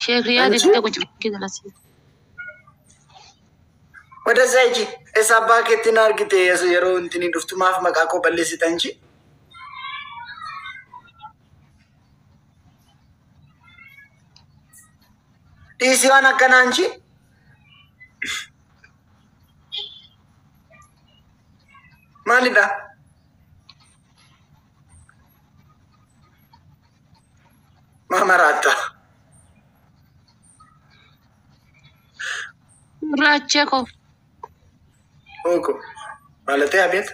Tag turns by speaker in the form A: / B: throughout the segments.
A: Sheek Riyaad
B: አንቺ
A: itti ቁጭ ብዬ
B: ወደዛ ሂጂ። Eessa abbaa keetti na argite yeroo intini dhuftu maaf maqaa koo balleessita እንጂ? Dhiisii waan akkanaa እንጂ. Maalidha? Maa maraatta?
A: Raachee koo.
B: Ooko. Maalatee abeet?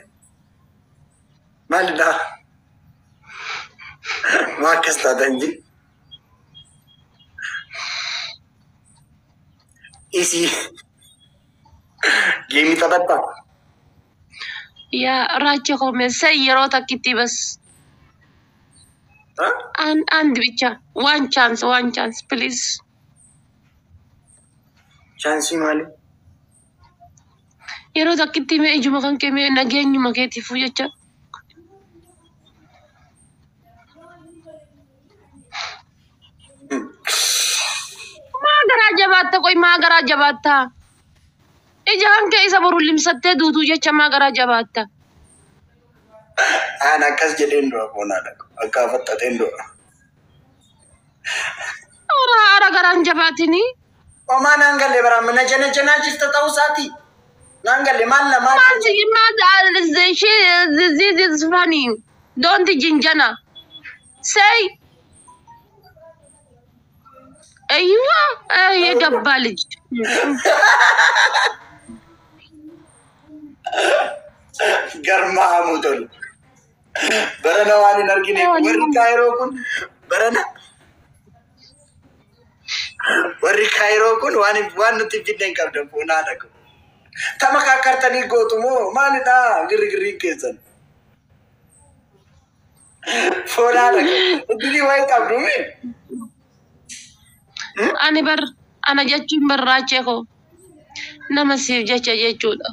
B: Maalidha? Maa akkas taata እንጂ? Dhiisii. Geemii taphattaa?
A: Yaa raachee koo meessee yeroo takkitti bas. አንድ ብቻ one chance, one chance, please.
B: Chaansii maali?
A: Yeroo takkitti mee ijuma kan kee mee nageenyuma keetiifuu jecha. Maa garaa jabaatta qoy, maa garaa jabaatta? Ija kan kee isa boru limsattee duutuu jecha maa garaa jabaatta?
B: Aan akkas jedheen du'a foonaadha. Akka afaxxateen du'a.
A: Ara ara garaan jabaatinii.
B: Homaa naan galle bara mana jana janaa jirta ta'uu isaati. Naan galle maal na maal
A: Maal maal she, this is funny. Don't jinjana. Say أيوة የገባ ልጅ።
B: Garmaamu tolu. Barana waan hin argine warri Kaayiroo kun barana warri Kaayiroo kun waan waan nuti hin fidne hin qabdan foonaadha kun. Tamakaakartanii gootu moo maalidha girri keessan? Foonaadha kun. Iddilii wayii qabdu mi?
A: Ani bar ana jechuun barraachee koo nama siif jecha jechuudha.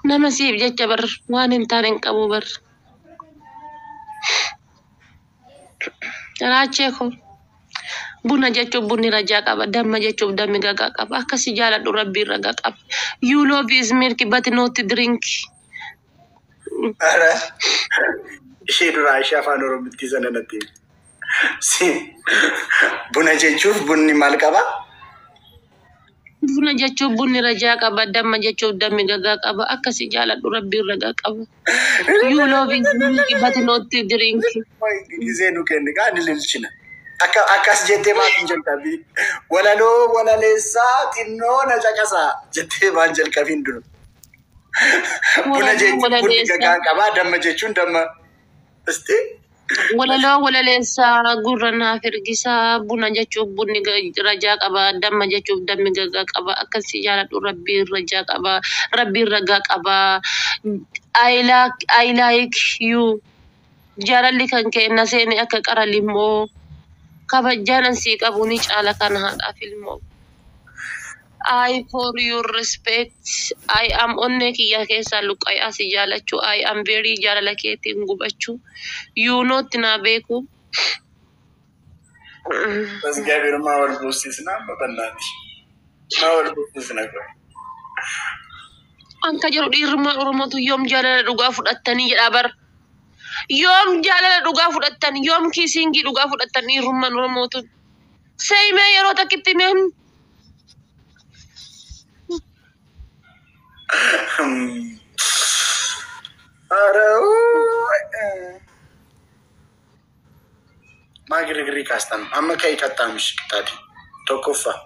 A: Nama siif jecha bar waan hin taane hin qabu bar. Raachee koo, buna jechuun bunni rajaa qaba, damma jechuun dammi gagaa qaba. Akkasi jaaladhu rabbiin ragaa qaba. You love is milk but not drink.
B: Ara ishee duraa ishee afaan Oromootti sana natti himi. Si buna jechuuf bunni maal qaba?
A: Buna jechuun bunni rajaa qaba, damma jechuun dammi gagaa qaba. Akkasi jaaladhu rabbiin ragaa qaba. You love is milk but not drink.
B: Gisee nu kenni kaa ni lilchina. Akka akkas jettee maaf hin jalqabii? Walaloo walaleessaa xinnoo na caqasaa jettee maan jalqabiin dura. Buna
A: Walaloo
B: jechuun bunni
A: walaleessaa.
B: gagaa qaba, damma jechuun damma. Isti
A: Walaloo walaleessaa gurra naaf ergisaa. Buna jechuun bunni rajaa qaba, damma jechuun dammi gagaa qaba. Akkasi jaaladhu rabbiin rajaa qaba, rabbiin ragaa qaba. I like you. Jaalalli kan kee na seene akka qara limmoo. Kabajaan an sii qabu ni caala kan haadhaaf ilmoo. I for your respect. I am onnee kiyya keessaa luqqa'ee si jaalachuu. I am very jaalala keetiin gubachuu. You not naa beeku.
B: እግዚአብሔር ማ wal buusisna በእናትሽ ማ wal buusisna ቆይ።
A: Anka jedhu dhiirummaan Oromootu yoom jaalala dhugaa fudhattanii jedha bar. Yoom jaalala dhugaa fudhattan, yoom kissingii dhugaa fudhattan dhiirummaan Oromootu? Seemee yeroo takkitti mee.
B: ኧረ maa girgirii kaastan amma ka'ii qaxxaamish qixxaati tokkoffaa.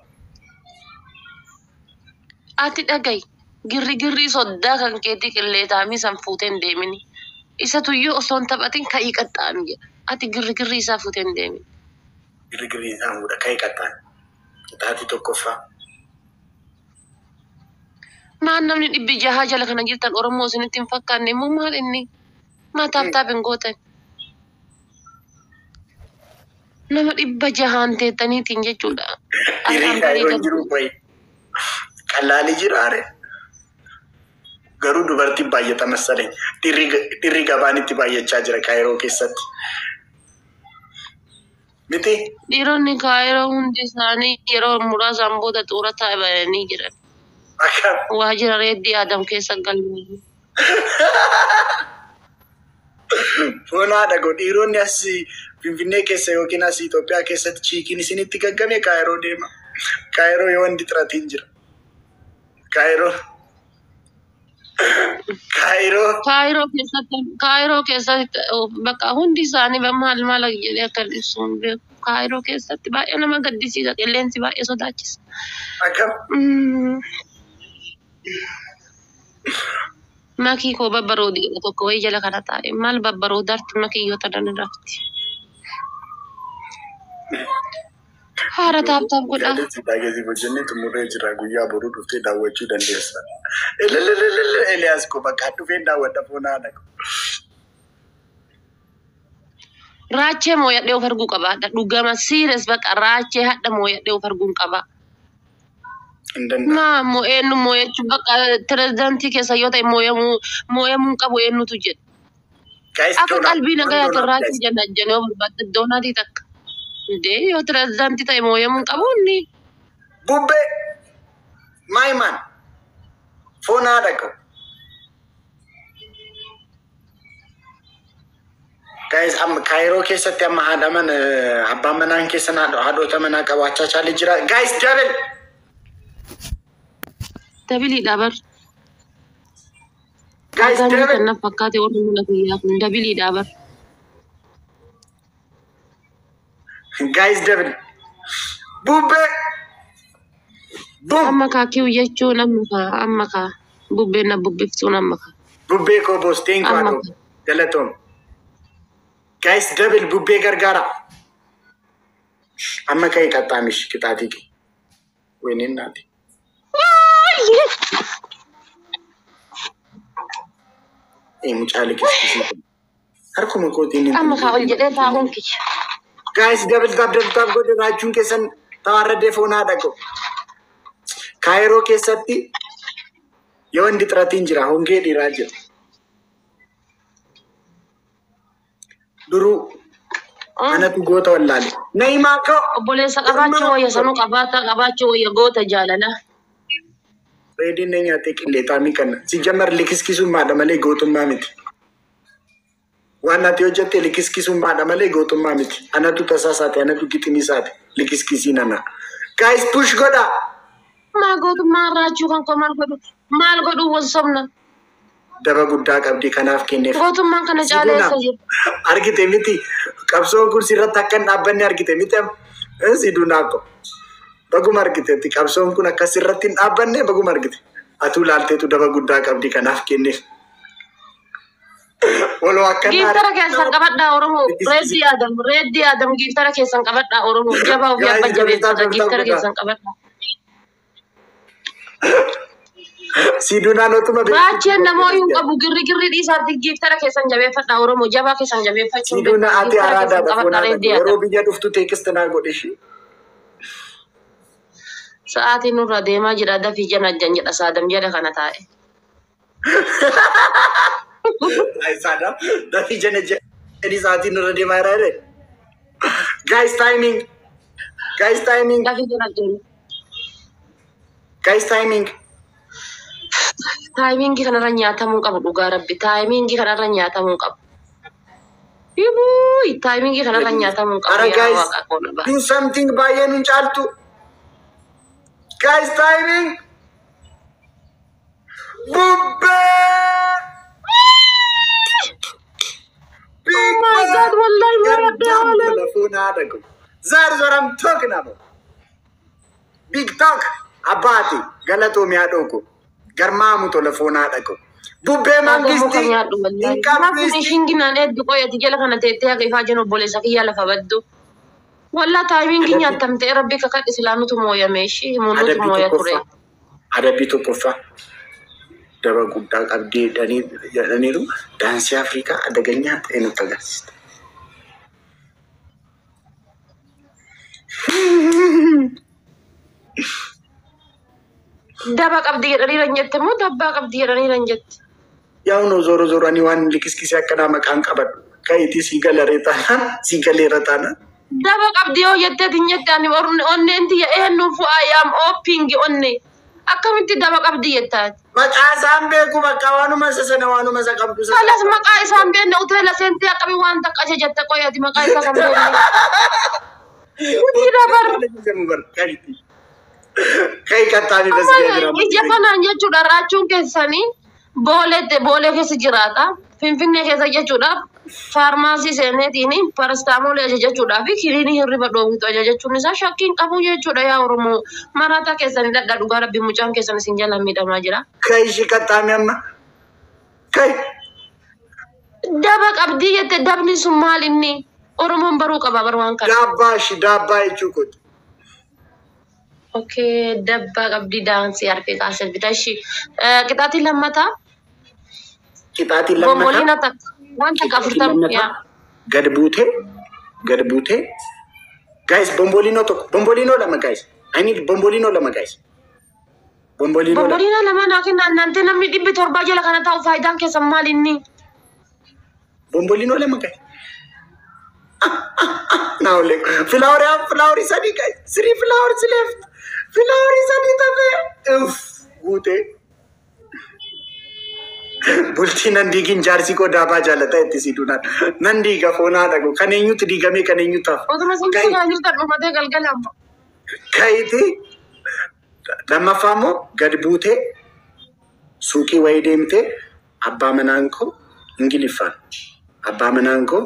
A: Ati dhagayi, girri girrii soddaa kan keetii qilleetaamii san fuutee hin deemini. Isatuyyuu osoo hin taphatin ka'ii qaxxaami jedha. Ati girri girrii isaa fuutee hin deemin.
B: Girgirii isaa fuudha ka'ii qaxxaami qixxaati tokkoffaa.
A: Maal namni 600 jala kana jirtan Oromoo isinitti hin fakkaanne immoo maal inni? Maa tap tap hin gootan? Nama 600n teettaniitiin jechuudha.
B: Dhiirri
A: Ayaan
B: Kaayiroo
A: bareeda.
B: hin jiru qoyi. Qallaalii jira are. Garuu dubartiin baay'ata masaleń. Dhiirri gabaan itti baay'achaa jira Kaayiroo keessatti. Miti?
A: Dhiironni Kaayiroo hundi isaanii yeroo muraasaan booda xurataa bayanii jiran.
B: Akkam.
A: Waajjira Reeddii Adam keessa galmeeyyu.
B: Foon haadha koo, dhiironni as Finfinnee keessa yookiin as Itoophiyaa keessatti chiikiin isinitti gaggame Kaayiroo deema. Kaayiroo yoo wanti xiratiin jira. Kaayiroo. Kaayiroo.
A: Kaayiroo keessatti bakka hundi isaanii maal maal jedhee akka ibsu hin beeku. Kaayiroo keessatti baay'ee nama gaddisiisa, qilleensi baay'ee sodaachisa.
B: Akkam.
A: Makii koo babbaroodi jedha tokko wayii jala kana taa'e, maal babbaroodarti makiyyoota dana rafti. Haara tap tap godhaa.
B: Baay'ee hojjennee xumurree jira, guyyaa boruu dhuftee daawwachuu dandeessa. Elelelelele, Eliyaas koo, bakka dhufeen daawwadha, foon haadha koo.
A: Raachee mooyadhee of arguu qaba. Dhugama serious, bakka raachee hadha mooyadhee of arguun qaba.
B: Hin danda'amu.
A: Maa moo eenyu mooyachuu, bakka pirezidaantii keessa yoo ta'e mooyamuu qabu eenyutu jedha.
B: Guys,
A: Akka
B: donut,
A: qalbii nagayaatiin
B: donut,
A: raachuu
B: guys.
A: jenna jennee yoo barbaadde doonatii takka. Indee, yoo pirezidaantii ta'e mooyamuu qabu inni.
B: Bubbee, my man, foon haadha koo. Guys, amma Kaayiroo keessatti amma haadha mana, abbaan manaan keessan haadhota manaa qabaachaa caalee jira. Guys, double.
A: Doubleiidha bar.
B: Guys,
A: Argaan
B: double.
A: kan na fakkaate warri mana kiyyaa kun doubleiidha bar.
B: Guys, double. Bubbee. Boom.
A: Amma kaa kiw jechuun amma kaa, amma kaa bubbeen na bubbiftuun amma kaa.
B: Bubbee koo boos, thank you
A: Amma
B: haadhoo. Galatoom. Guys, double, bubbee gargaara. Amma ka'e qaxxaamish qixaatii kee. Wayineen naati. Ee, mucaa liqisiisii. Harkuma kootiin hin
A: Amma kaa ol jedhee taa'uun kiyya.
B: Guys, double tap, double tap godhe, raachuun keessan tawaarradee, foon haadha koo. Kaayiroo keessatti yoo inni xiratiin jira, hongee dhiiraa jira. Duruu anatu goota wallaale. Na'imaa koo.
A: Obboleessa qabaachuu wayya, sanuu qabaata qabaachuu wayya, goota jaalalaa.
B: Reediin na nyaatee qilleexaamii kana. Si jammar likiskisummaadha malee gootummaa miti. Waan ati hojjette likiskisummaadha malee gootummaa miti. Anatu tasaa isaati, anatu giximii isaati. Likiskisii nana. Guys, push godha.
A: Maa gootummaa raachuu kan koo maal godhu, maal godhu, wal sobna.
B: Daba guddaa qabdi, kanaaf kenneef.
A: Gootummaan kana caalee eessa jira?
B: Argite miti, qabsoon kun sirratti akka hin dhaabbanne argite miti, si dunaako. Baguma argiteetti qabsoon kun akka sirratti hin dhaabbanne baguma argite. Atuu laalteetu daba guddaa qabdi, kanaaf kenneef. Waloo akka
A: Giiftara keessan qabadhaa, Oromoo. Reeddii Adam, Reeddii Adam, giiftara keessan qabadhaa, Oromoo. Jabaa ofii abbaa jabeeffata. Giiftara keessan qabadhaa.
B: Si dunaan otuma
A: Raacheen namooyyuu hin qabu, girri girri dhiisaatti giiftara keessan jabeeffadhaa, Oromoo. Jabaa keessan jabeeffachuu
B: Si duna ati
A: Giiftara keessan
B: araadaadha
A: qabadhaa,
B: foonaa.
A: Reeddii
B: Yeroo
A: Adam.
B: biyya dhuftu teekist naa godhe ishee.
A: Sa'aatiin nurra deemaa jira, dafii jana jan jedha Saadam jala kana taa'e.
B: Saadam dafii jana jedhanii sa'aatiin nurra deemaa jira jedhe. Guys, timing. Guys, timing.
A: Dafii jana jan.
B: Guys, timing.
A: Timingii kanarra nyaatamuu qabu, dhugaa rabbi. Timingii kanarra nyaatamuu qabu. Yibuu, timingii kanarra nyaatamuu qabu.
B: Ara
A: Yaa
B: guys,
A: waaqa koona ba'a.
B: do something, baay'ee nun caaltu. Guys, timing. Bubbee!
A: Oh my God, wallahi maradda wala.
B: Telefoon haadha koo. That is what I'm talking about. Big talk. Abbaati galatoomi haadhoo koo. Garmaamu telefoon haadha koo. Bubbee
A: Muka
B: mangisti.
A: nyaadhu wallahi.
B: Hin qabdu.
A: Finishing-naan hedduu qoyati jala kana teettee haga ifaa jennu obboleessa kiyyaa lafa baddu. Wallaa timingii nyaatamtee, rabbi kakadhi islaamutu mooyame ishii himuunutu
B: Adabbii
A: mooya ture.
B: tokkoffaa. Adabbii tokkoffaa. Daba guddaa qabdee jedhaniiru, daansii Afrikaa adaganyaa ta'e nutti agarsiista.
A: Daba qabdi jedhanii jette moo dabbaa qabdi jedhanii jette?
B: Yaa no, ዞሮ ዞሮ ani waan likiskisii akkanaa maqaan qabadhu. Ka'iitii sii galaree taanaan, sii galeera taanaan.
A: Daba qabdi yoo jettee hin jette ani onneen tiyya eenyuufu I am open onne. Akkamitti daba qabdi jettaati?
B: Maqaa isaan beeku, bakka waanuma isa sana, waanuma isa qabdu isa.
A: Kalas maqaa isaan beekne hoteela seentee akkamii waan takka ajajatte qoyati maqaa isaa kan beekne. Nuti dabar.
B: Kai qaxxaami bas jira.
A: Ija kanaan jechuudha raachuun keessanii booleetti boolee keessa jiraata. Finfinnee keessa jechuudha. Faarmaasii seeneetiin parastaamoolii ajajachuudhaa fi kiliinii hirriba dhoowwitu ajajachuun isaa shakkiin qabu jechuudha yaa Oromoo. Maraataa keessan dhadhaa dhugaa rabbi mucaan keessan isin jala miidhamaa jira.
B: Kai ishii qaxxaami amma. Kai.
A: Daba qabdii jette dabni sun maal inni? Oromoon baruu qaba bar waan kana.
B: Daabbaa ishii daabbaa jechuu kooti.
A: Okay, dabbaa qabdii daansii harkee kaasee bita ishii. Qixaatiin lammataa
B: Qixaatiin lammataa.
A: Bomboliina takka waan takka 40 yaa.
B: Gad buutee, gad buutee. Guys, bombolino tokko, bombolino lama guys. I need bombolino lama guys. Bombolino lama.
A: Bomboliina lama naa kenna nante namni 700 jala kana taa'u faayidaan keessan maal inni?
B: Bombolino lama guys. Now look. Flower, flower sadii guys. Three flowers left. Flower sadii tafe. Uff, guutee. Bultii nan diigin, jaarsi koo daabaa jaalata itti si dunaan. Nan diiga foon haadha koo. Kan eenyutu diigamee kan eenyutu hafa?
A: Otuma isin kanaa jirtan dhumatee galgala amma.
B: Kayiti lammaffaa immoo gad buutee suuqii wayii deemtee abbaa manaan koo Ingiliffaan abbaa manaan koo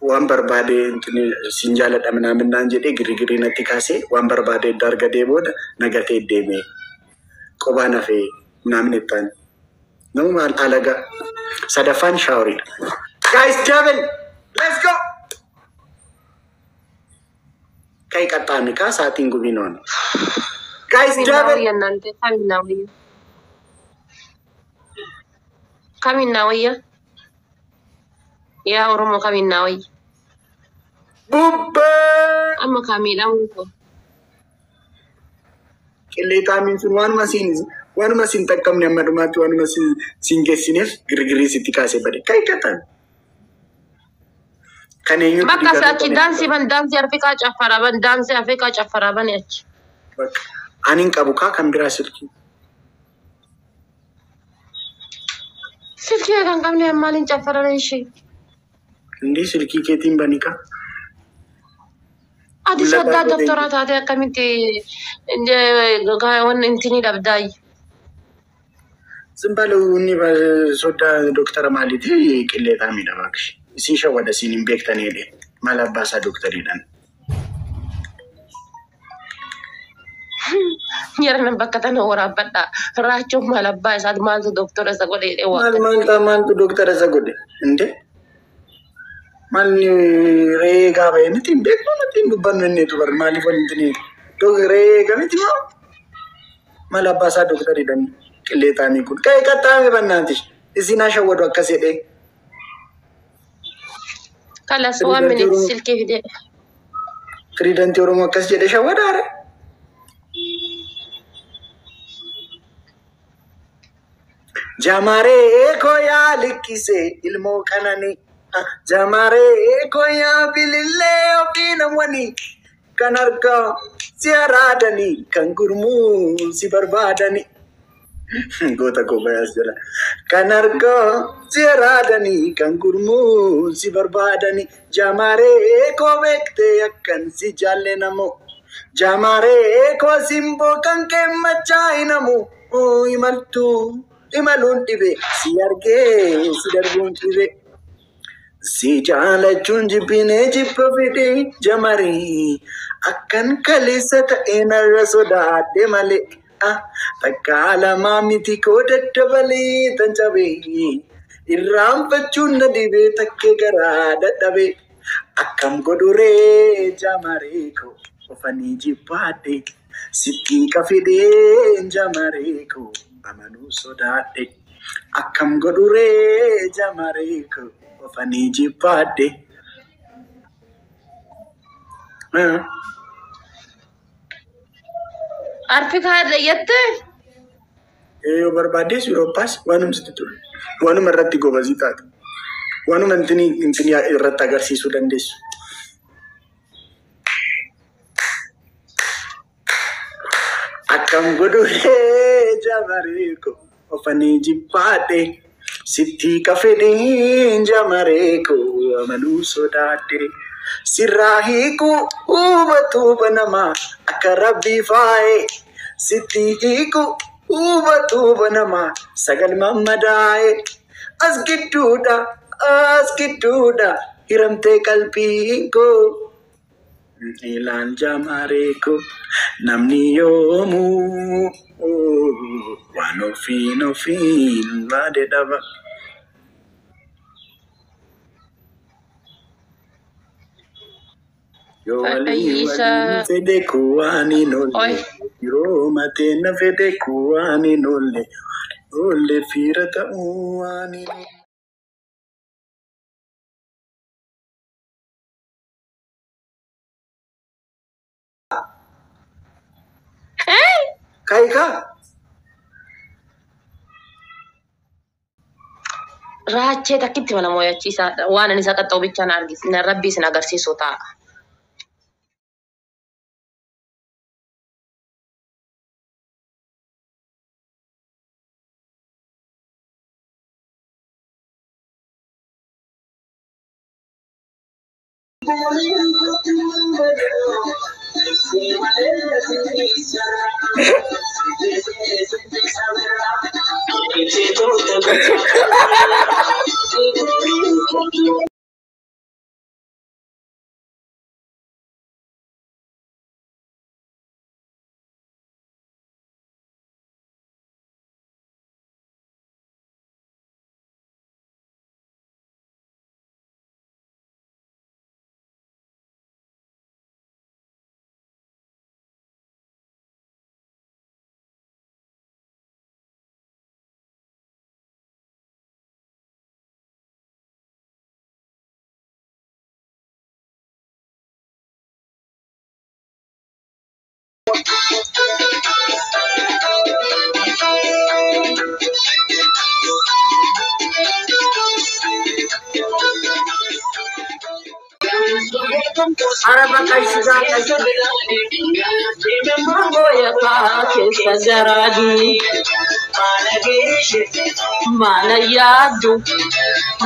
B: waan barbaade sin jaaladha minaaminaan jedhee girgirii natti kaasee waan barbaade edda argatee booda nagatee deemee qobaan hafee minaamin ittaan nama alagaa. Sadaffaan shaaworiidha. Guys, double! Let's go! Kai qaxxaami kaa sa'aatiin gubiin oona. Guys,
A: Kamiin naa
B: double!
A: wayya nante kamiin naa wayya? Kamiin naa wayya? Yaa Oromoo kamiin naa wayya?
B: Bubbee!
A: Amma kamiidhaan koo.
B: Qilleexaamiin sun waanuma siin xaqqabne amma dhumaatti waanuma siin geessineef girgirii sitti kaasee bade. Kai qaxxaami. Kan eenyutu
A: Bakka
B: diigamee
A: achi
B: kan eenyutu
A: daansii ban daansii Afrikaa caffaraa ban daansii Afrikaa caffaraa bani achi.
B: Bakka. Ani hin qabu kaa kan biraa silkii.
A: Silkii kan qabne maaliin caffaran ishee?
B: Indii silkii keetiin bani kaa.
A: Ati
B: Mul'ataa
A: soddaa
B: godhee
A: doktoraa taate akkamitti wanni intini dhabdaayi?
B: ዝም በለው inni soddaa doktara maaliiti qilleexaamiidha baakshi. Isin shawwada siin hin beektan jedhe maal abbaasaa doktariidhaan.
A: Yeroo bakka tana waraabbadha. Raachuun maal abbaa isaati maaltu doktora isa godhe jedhee
B: Maal
A: waaqa.
B: Maal ta'a maaltu doktara isa godhe? Inde maal re'ee gaafa inni hin beeknu nuti hin dubbannu inni bar maaliif walitti ni re'ee gamiti moo maal abbaasaa doktariidhaan qilleexaamii kun. Ka'ee qaxxaame bannaati isin haa shawwadu akkas jedhee.
A: Kalas waan
B: Pirezidaantii
A: minute
B: Oromoo
A: silkii fidee.
B: Pirezidaantii Oromoo akkas jedhee shawwadaare. Jamaree koo yaa likkisee ilmoo qananii. Jamaree koo yaa bilillee ofii namwanii. Kan harkaa si araadanii kan gurmuu si barbaadanii. Goota koo bayaas jala. Kan harkaa si araadanii kan gurmuu si barbaadanii. Jamaree koo beektee akkan si jaalle namoo. Jamaree koo simboo kan kee machaa'e namoo. Imaltuu imaluun dhibe si argee si darbuun dhibe. Si jaalachuun jibbinee jibba fidee jamarii akkan kaleessa ta'ee narra sodaadhe malee. Takka lamaa miti koo daddabalee tan cabee irraanfachuun na dhibee takkee garaa dadhabee akkam godhuree jamaree koo ofanii jibbaadhe sitti qafidee jamaree koo amanuu sodaadhe akkam godhuree jamaree koo ofanii jibbaadhe.
A: Afrikaa irra jettee?
B: Yoo barbaaddes Yuurooppaas waanuma sitti tolu. Waanuma irratti gobazii taate. Waanuma intini irratti agarsiisuu dandeessu. Akkam godhuree jamareeko ofanii jibbaadhe sitti kafedhiin jamareeko amanuu sodaadhe sirraa hiikuu hubatu banamaa akka rabbii faaye sitti hiikuu hubatu banamaa sagal mammadaa'e as gidduudha as gidduudha hiramtee qalbiin koo. Ilaan jamareeko namni yoomuu waan ofiin ofiin baade dhaba. Yoo walii
A: Fayyisaa.
B: waliin fedhe kuwaan hin
A: Oi.
B: oolle yeroo mateen fedhe kuwaan hin oolle oolle fiira ta'uu waan hin oolle. Kaayikaa.
A: Raachee takkitti mana mooyachiisaadha. Waan ani isa qaxxa'u bicha na argis na rabbi isin agarsiisu ta'a.
B: Ara bakka isisaa akkasii.
A: Mooyataa keessa garaadii maana yaaddu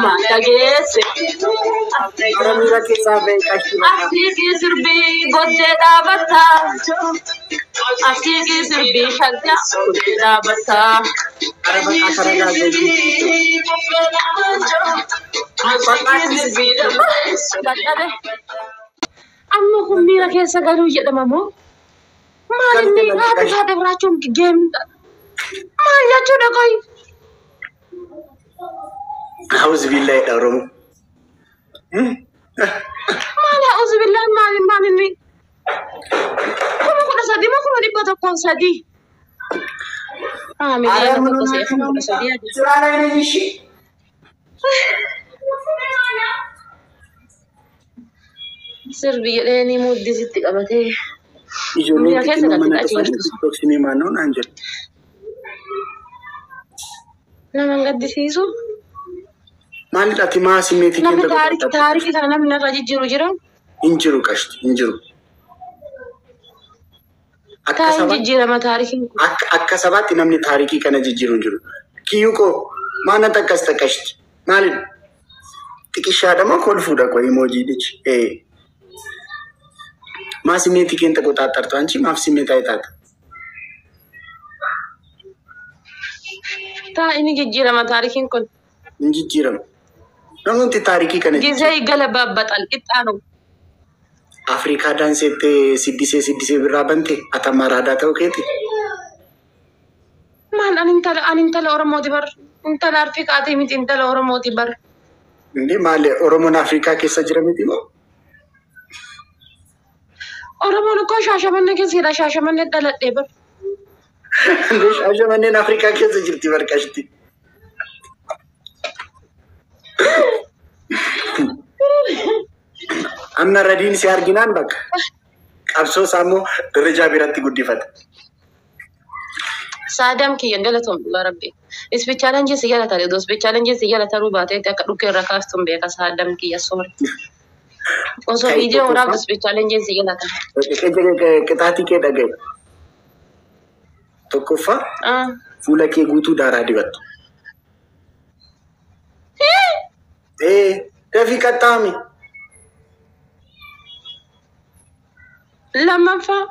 A: maal dhageesse
B: Ara miira keessaa ba'e qashtii bakka.
A: Asiigii sirbii goddee dhaabattaa asiigii sirbii shaggaa goddee dhaabattaa.
B: Ara bakka sarara
A: Amma kun miira keessa galuu jedhama moo? Maal inni haati haadha biraachuun geemta. Maal jechuudha qoy?
B: Hawuz billahi Oromoo.
A: Maal ha'uuzu billaan maal maal inni? 13,000 moo 103,000?
B: Ara
A: Miliyoona tokko se'e 13,000 ajaja.
B: ስራ ላይ ነኝ። እሺ
A: Sirbi jedhee ni muddisitti qabatee.
B: Ijoolleen
A: Miira keessa
B: xixinnoo mana
A: galtee
B: dhufanii
A: jirtu.
B: TikTok sinii maannoo naan jedhu.
A: Nama hin gaddisiisu.
B: Maalidha ati maa simmeetii
A: Namni
B: keessa
A: taarikii
B: godhadha?
A: taarikii kana namni narra jijjiiru jira.
B: Hin jiru qashti hin jiru. Akka
A: Taa'in
B: sabaatti
A: jijjiirama taarikiin kun.
B: akka sabaatti namni taarikii kana jijjiiru hin jiru. Kiyyuu koo maal natti akkas taqashti? Maalidha? Xiqishaadha moo kolfuudha qoy imoojiidhichi? Ee. Maa simmeetii keenya qoxaaxartu anchi maaf simmeetaa taata?
A: Taa'in jijjiirama taarikiin kun.
B: Hin jijjiiramu. Namoonni taarikii kana jijjiiru.
A: Gizee gala babbaxal qixxaanu.
B: Afrikaa daansettee siddisee siddisee birraa bante atama raadaa ta'uu keeti.
A: Maal ani intala ani intala Oromooti bar. Intala Afrikaati miti intala Oromooti bar.
B: Inni maali Oromoon Afrikaa keessa jira miti moo?
A: Oromoon koo Shaashamannee keessa jira Shaashamannee dhaladhee bar.
B: Indee Shaashamanneen Afrikaa keessa jirti barqashti. Amma radiin si arginaan bakka qabsoo isaa immoo darajaa biratti guddifata.
A: Saadam kiyya galatoom dhugaa rabbi. Speed challenge si jala tare odoo speed challenge si jala taruu baateetti akka dhukkee irra kaastuun beeka saadam kiyya soore. Osoo
B: Kai
A: viidiyoo waraabdu
B: tokkoffaa
A: speed challenge si jala tare.
B: Qixaatii kee dhaga'i. Tokkoffaa fuula kee guutuu daaraa dibattu. Ee dafii qaxxaami.
A: Lammaffaa.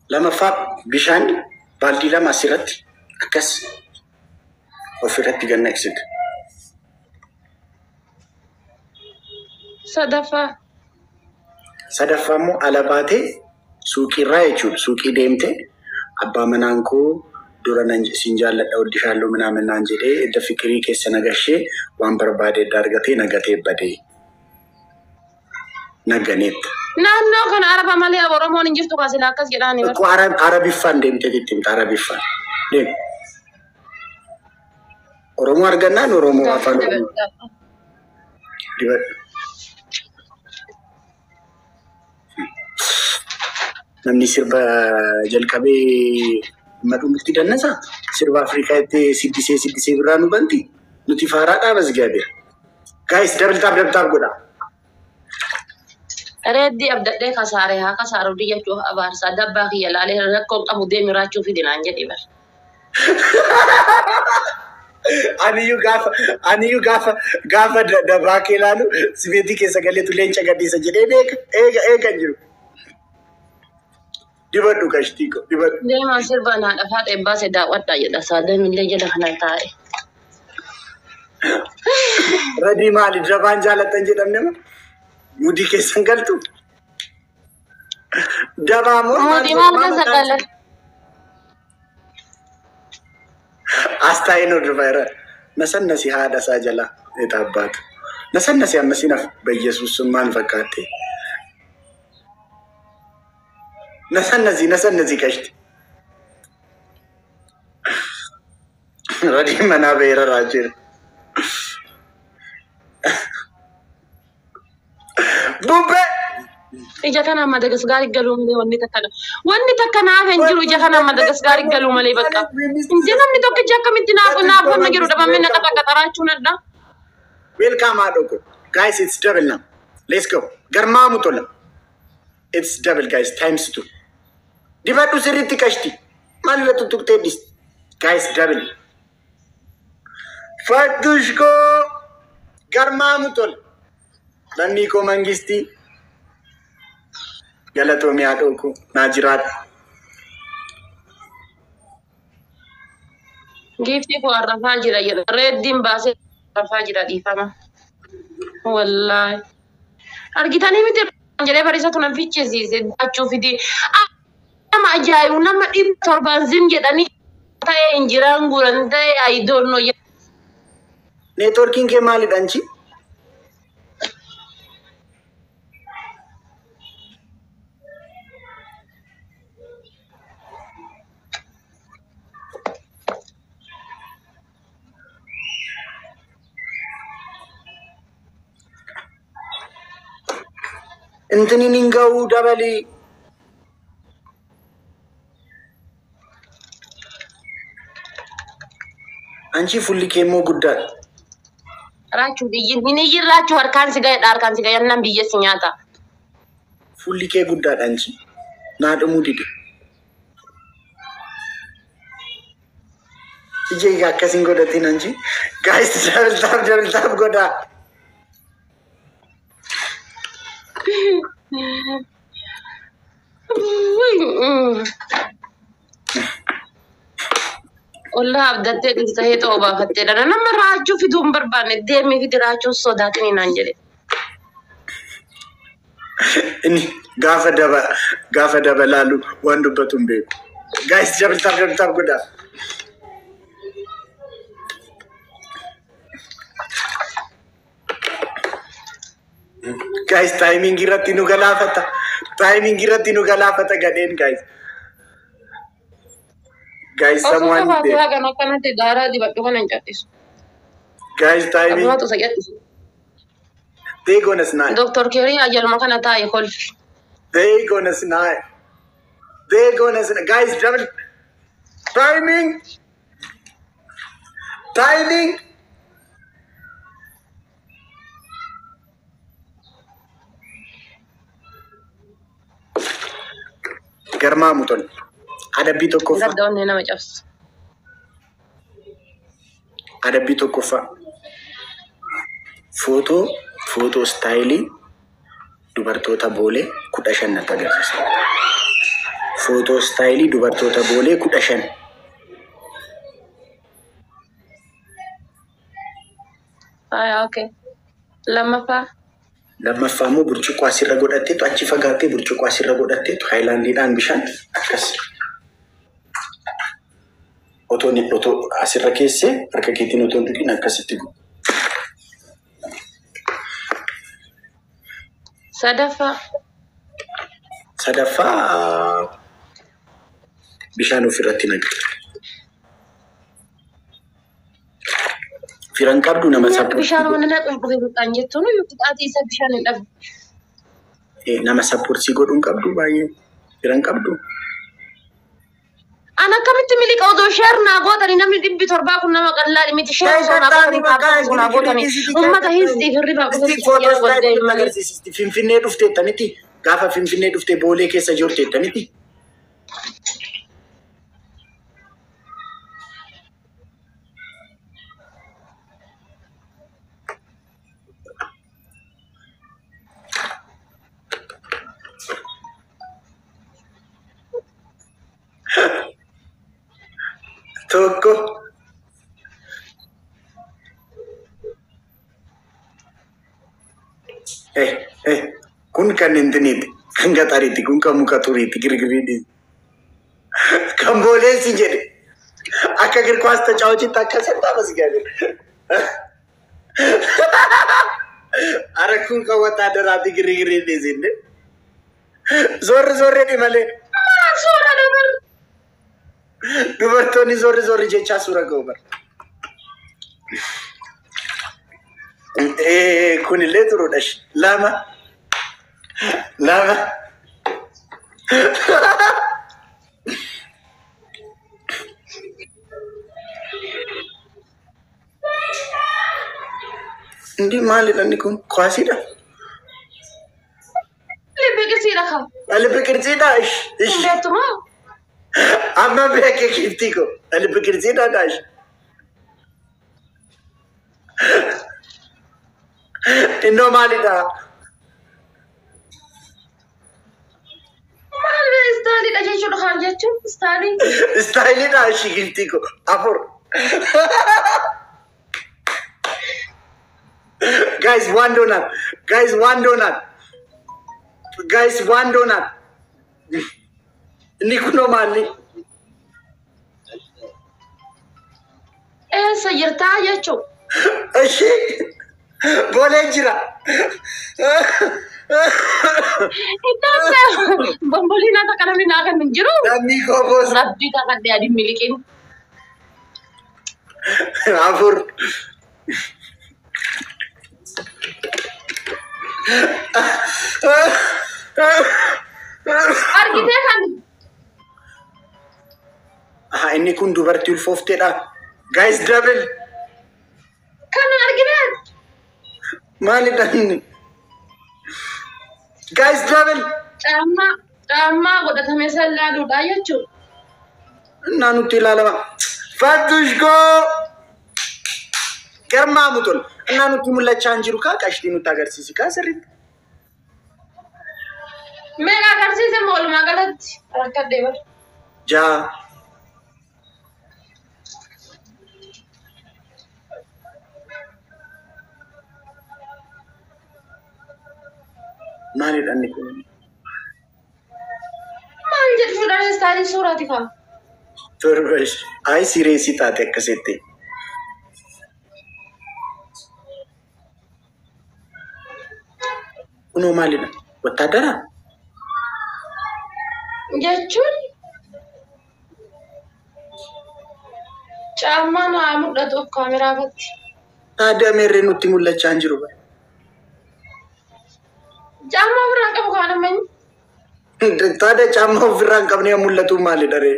B: Lammaffaa bishaan baaldii lama asirratti akkas ofirratti gannaqsitu.
A: Sadaffaa.
B: Sadaffaa immoo ala baatee suuqiirraa jechuudha. Suuqii deemtee abbaa manaan koo dura nan sin jaalladha oddishaalloo minaamin naan jedhee edda fikirii keessa nagashee waan barbaade edda argatee nagatee badee naganeetta.
A: Naannoo kana araba malee Oromoon hin jirtu kaasila akkas jedhaani bar.
B: Tokko Arabiffaan deemtee itti himta Arabiffaan. Deemi. Oromoo argannaan Oromoo afaan Oromoo dibadhu. Namni sirba jalqabee madhumutti dannasa. Sirba Afrikaa itti siddisee siddisee birraa nu banti. Nuti faaraadhaa basgaabeera. Guys, double tap double tap godha.
A: Reeddii abdadhee kasaare haa kasaaru diyyachuuf abaarsaa dabbaa kiyya laalee rakkoon qabu deemi raachuu fidinaan jedhi bar.
B: Aniyyuu gaafa dabaa kee ilaalu sibeetii keessa galeetu leenca gadhiisa jedhee beeka eega eega hin jiru. Dibadhu qashtii ko dibadhu.
A: Deemaa sirba naa dhafaa xeebbaase daawwadhaa jedha saadamillee jala kana taa'e.
B: Radii maali dabaan jaallattan jedhamne ma? Mudii keessan galtu? Dabaa moo maal
A: Mootii maal keessa
B: maal
A: galan?
B: Astaa'in hordofaa jira. Nasannasi haadha isaa jala abbaatu. Nasannasi ammasii naf Bayyesuus sun maal fakkaatte? Nasannasi nasannasi qashti. Radii manaa beera raajira. Bubbee!
A: Ija kanaan Madagaskaarii galuu malee wanni takka wanni takka naaf hin jiru ija kanaan Madagaskaarii galuu malee bakka. Inje namni tokkichi akkamitti naaf naaf wanna jiru dhabamee na qaxa qaxaraachuun adda.
B: Welcome haadhoko. Guys, it's double now. Let's go. Garmaamu tola. It's double guys, times two. Dibadhu sirriitti qashti. Maal irra tuttuqtee dhisti? Guys, double. Fattush koo garmaamu tola. Lammii koo mangistii. Galatoomii haadhoo koo naa jiraadhu.
A: Giiftii koo arrafaa jira jedha. Reeddiin baasee arrafaa jira dhiifama. Wallaahi. Argitanii miti jedhee bariisatu nan fichisiise achuu fidi. Nama ajaa'ibu nama 700 zim jedhanii ta'ee injiraan guuran ta'ee I don't know.
B: Neetwoorkiin kee maalidha anchi? Intiniin hin ga'uu dabalii. Anchi fulli kee immoo guddaadha.
A: Raachuu biyyi hin iyyin raachuu harkaan si ga'edha harkaan si ga'e nan biyya si nyaata.
B: Fulli kee guddaadha anchi. Naa dhumuu dide. Ija egaa akkas hin godhatin anchi. Guys, double tap double tap godhaa.
A: Ollaa abdattee dhirsa heexoo obaafattee dha. Nama raachuu fiduu hin barbaanne deemee fidi raachuun sodaatini naan jedhe.
B: Inni gaafa daba laalu waan dubbatu hin beeku. Guys, double tap double tap godhaa. Guys, timing irratti nu galaafata. Timing irratti nu galaafata gadheen guys. Guys,
A: Osoo
B: someone
A: qabaatee
B: there.
A: hagan akkanatti daaraa dibadhu kana hin cadhisu.
B: Guys, timing.
A: Abbaatu isa cadhisu.
B: They gonna snipe.
A: Dooktor Keerii ajaluma kana taa'e kolfi.
B: They gonna snipe. They gonna guys double timing timing. Garmaamu tol. Adabbii tokkoffaa.
A: Gadda onnee nama cabsu.
B: Adabbii tokkoffaa. Footoo footoo style dubartoota Boolee 15 natti agarsiisa. Footoo style dubartoota Boolee 15.
A: Haa, okay. Lammaffaa.
B: Lammaffaa immoo burcuqqoo asirra godhatteetu, achi fagaattee burcuqqoo asirra godhatteetu, haayilaandiidhaan bishaan akkas. Otoo asirra keessee harka keetiin otoo hin tuqin akkasitti guutu.
A: Sadaffaa.
B: Sadaffaa bishaan ofirratti naqi. Firan qabdu nama
A: Bishaan mana naqu dhugee biqaan jettuun qixaatii isa bishaan hin dhabu.
B: Nama support godhuun qabdu baay'ee. Firan qabdu.
A: An akkamitti miliqa odoo share naa gootanii? Namni 700 kun nama qallaa miti. Share osoo naa gootanii, tap osoo naa gootanii, uummata hiistiif hirribaa
B: Footoo style agarsiisti. Finfinnee dhufteetta miti. Gaafa Finfinnee dhuftee Boolee keessa jirteetta miti. Tokko. Kun kan intiniiti. Kan gaxariiti. Kun kan muka turiiti. Girgiriidhi. Kan Booleessi jedhe. Akka እግር ኳስ ተጫዋችtti akkasitti amas gaafir. Ara kun kan ወታደራati girgiriidhi sinne. Zoorri zoorri malee.
A: Suura dabar.
B: Dubartoonni zoorri zoorri jechaa suura ga'u bara. Kunillee turuudha. Lama. Lama. Indi maalidha inni kun? Kwaasiidha?
A: Libbi qirsiidha kan.
B: Libbi qirsiidha? Ish. Ish.
A: Beektumaa?
B: Amma beeke kiftii ko. Libbi qirsiidha daash. Innoo maalidha?
A: Maal styleidha jechuudha kan jechuun style.
B: Styleidha ishii giftii ko. Afur. Guys, one donut. Guys, one donut. Guys, one donut. Inni kunoo maalli?
A: Eessa jirtaa jechuun.
B: Ishii Boolee jira.
A: Iddoon bomboliin akka namni naa kan hin jiru.
B: Lammii koo boos.
A: Rabbii kakadhee adiin miliqin.
B: Afur.
A: Argitee kan
B: Aha, inni kun dubartii ulfoofteedha. Guys, double.
A: Kan argitee.
B: Maalidha inni? Guys, double.
A: Caammaa caammaa godhatamee san laaluudha jechuudha.
B: Innaa nutti ilaalama. Fattush koo. Garmaamu tol. Innaa nutti mul'achaa hin jiru kaa qashtii nutti agarsiisi kaa sirriitti.
A: Meeqa agarsiise moo walumaa galatti rakkadhee bara.
B: Ja'a. Maalidha inni kun?
A: Maal jechuudha style suuraati kaa.
B: Torba. Ay, sireesii taate akkasitti. Kunoo maalidha? Wattaadara?
A: Jechuun caammaan haa mul'atuuf kaameraa irratti.
B: Aadaa meerree nutti mul'achaa hin jiru.
A: Caammaa biraan qabu kaan ammayyu.
B: Taada caammaa ofirraa hin qabne mul'atu maali dharee?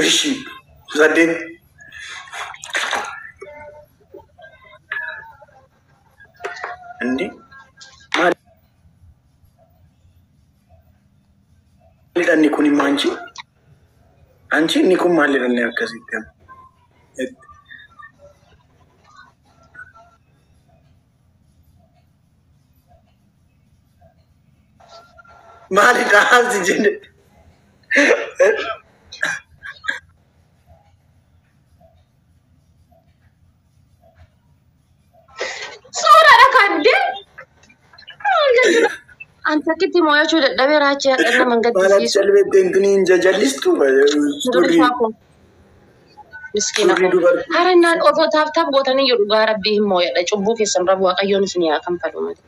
B: Ishi saddeet. Indi maalidha inni kun immoo anchi? Anchi inni kun maalidha inni akkasitti? Maalidha asi jedhe?
A: Suuraadha kan dee. Maal jechuudha? An takkitti mo'achuu dadhabee raachii hadha nama hin
B: Maal
A: gaddisiisu.
B: calbeettee intini hin jajallistu? Surrii
A: Durfaa kun. Miskiina
B: surrii
A: kun.
B: dubartii.
A: Harannaan otoo taaf taaf gootanii jedhu dhugaa rabbii hin mooyadha. Cubbuu keessan rabu waaqayyoon isin yaa kanfalu malee.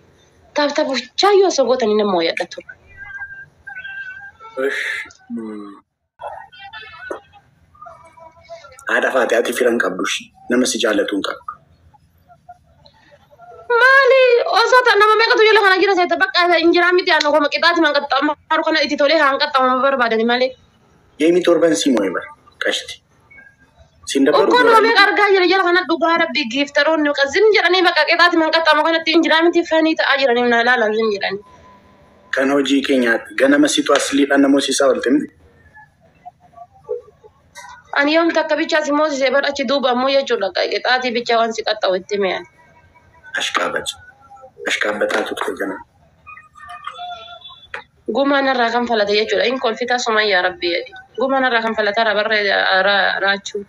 A: Taaf taaf chaayyoo osoo gootanii nan mooyadha ture.
B: Haadha faate ati fira hin qabdu ishii. Nama si jaallatu hin qabdu.
A: Maali osoo nama meeqatu jala kana jira seeta bakka injiraa miti aan ogoma qixaati man qaxxaamu kana itti tolee haan qaxxaamama barbaadani malee.
B: Yeemi torban si moo'e bara qashti. Siin dabaru
A: Okkoo nama meeqa argaa jira jala kana dhugaa rabbii giiftaroonni zin jedhanii bakka qixaati man qaxxaamu kanatti injiraa miti fanii ta'aa jiranii na ilaalan zin jedhanii.
B: Kan hojii keenyaatti ganama situ asliidhaan namoota isaa oolte miti.
A: Ani yoom takka bichaa si moosisee bar achi duuba ammoo jechuudha qixaatii bichaa waan si qaxxa'u itti mi'an.
B: Ashqaabacha. Ashqaabbataatu ture ganama.
A: Gumaa narraa kan falate jechuudha. In kolfita sumayyaa rabbii jedhi. Gumaa narraa kan falate rabarree raachuu.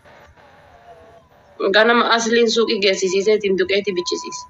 A: Ganama asliin suuqii geessisiiseetiin duqeetii bichisiise.